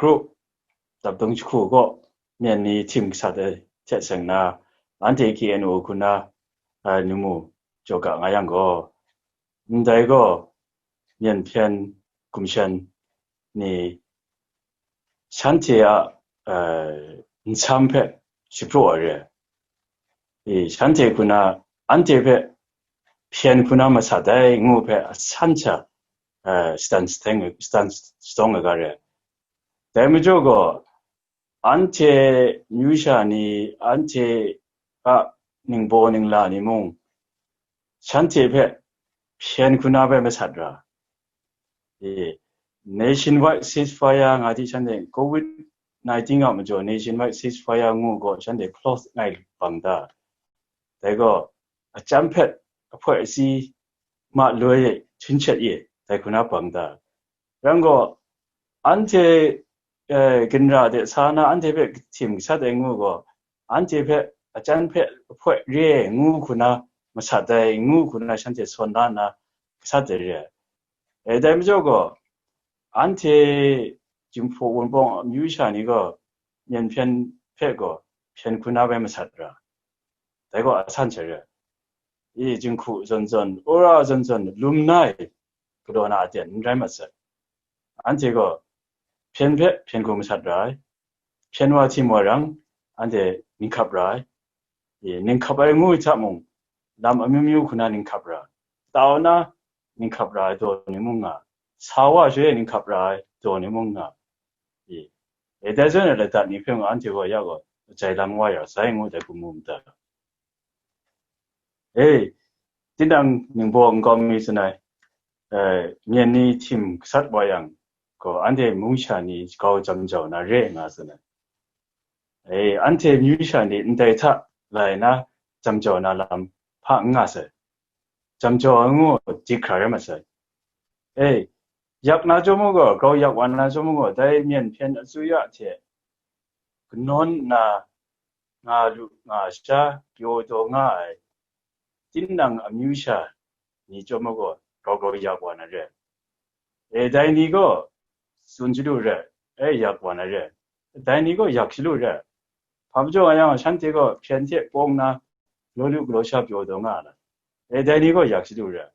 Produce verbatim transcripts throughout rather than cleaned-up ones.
group, dapdung jahku gaw myen ni htim gasat ai hte seng na, anhte K N O hku na, a, ni mu jaw ga nga yang gaw, ndai gaw myen hpyen gumshan ni shanhte a, a, nsam hpe shapraw ai re ai. E, shanhte hku na, anhte hpe hpyen hku na masat ai ngu hpe a san sha, a, shatan shateng, shatan shatawng ai ga re ai. Dai majaw gaw, anhte amyu sha ni, anhte a ningbaw ningla ni mung, shanhte hpe hpyen hku na bai masat ra. E, nationwide ceasefire nga di shanhte covid nineteen a majaw nationwide ceasefire ngu gaw shanhte close ngai bang da. Dai gaw, a chyam hpet, a hpoi asi, ma loi e, htin shet e, dai hku na bang da. Yang gaw, anhte, eh, ginra de sa na anhte hpe htim gasat ai ngu gaw, anhte hpe a chyam hpe hpoi re ai ngu hku na masat ai ngu hku na shanhte sawn la nna gasat ai re ai. E, dai majaw gaw, anhte Jinghpaw Wunpawng amyu sha ni gaw, myen hpyen hpe gaw, hpyen hku na bai masat ra. Dai gaw a san sha re ai. E, jinghku zawn zawn, wora zawn zawn, lum na ai, galaw na aten n rai mat sai. Anhte gaw, hpyen hpe hpyen hku masat ra ai. Hpyen wa htim wa rang, anhte ninghkap ra ai. E, ninghkap ai ngu ai hta mung, lam amyu myu hku na ninghkap ra ai. Tau na ninghkap ra ai daw ni mung nga, sa wa shaloi ninghkap ra ai daw ni mung nga, e, e, dai zawn ai ladat ni hpe mung anhte gaw ya gaw, jai lang wa ya sai ngu dai hku mu mada. E, tinang ningbaw nkau mi tsun ai, e, myen ni htim gasat wa yang gaw, anhte mung sha ni grau jam jau na re nga tsun ai. E, anhte myu sha ni ndai hta lai na jam jau na lam hpa n nga sai. Jam jau ai ngu dik hkra rai mat sai. E, yak na chyawm u gaw, grau yak wa na chyawm u gaw, dai myen hpyen asuya hte kanawn nna nga lu nga sha pyaw taw nga ai, tinang amyu sha ni chyawm u gaw, grau grau yak wa na re ai. E, dai ni gaw tsun chyalu re ai, e, yak wa na re ai. Dai ni gaw yak chyalu re ai. Hpa majaw nga yang, shanhte gaw hpyen hte pawng na, law lu galaw sha pyaw taw nga ai. E, dai ni gaw yak chyalu re ai.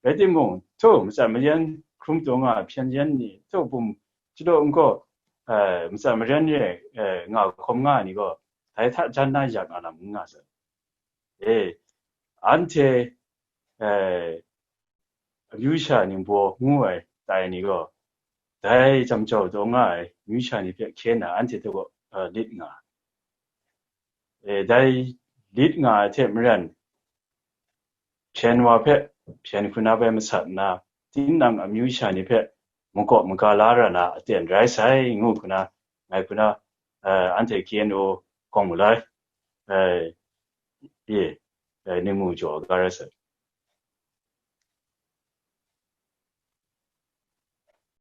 Rai timung, htu, matsan maren hkrum taw nga ai hpyen yen ni, htu bum chyalu nkaw, e, matsan maren re, e, nga hkawm nga ai ni gaw, dai hta jan na yak nga lam n nga sai. E, anhte, e, amyu sha ningbaw ngu ai tai ni gaw, dai jam jau taw nga ai myu sha ni hpe hkye na anhte hte gaw, e, lit nga ai. E, dai lit nga ai hte maren, hpyen wa hpe hpyen hku na bai masat nna, tinang amyu sha ni hpe makaw maga la ra na aten rai sai ngu hku na, ngai hku na, e, anhte K N O kawng mu lai, e, e, e, ni mu jaw ga rai sai.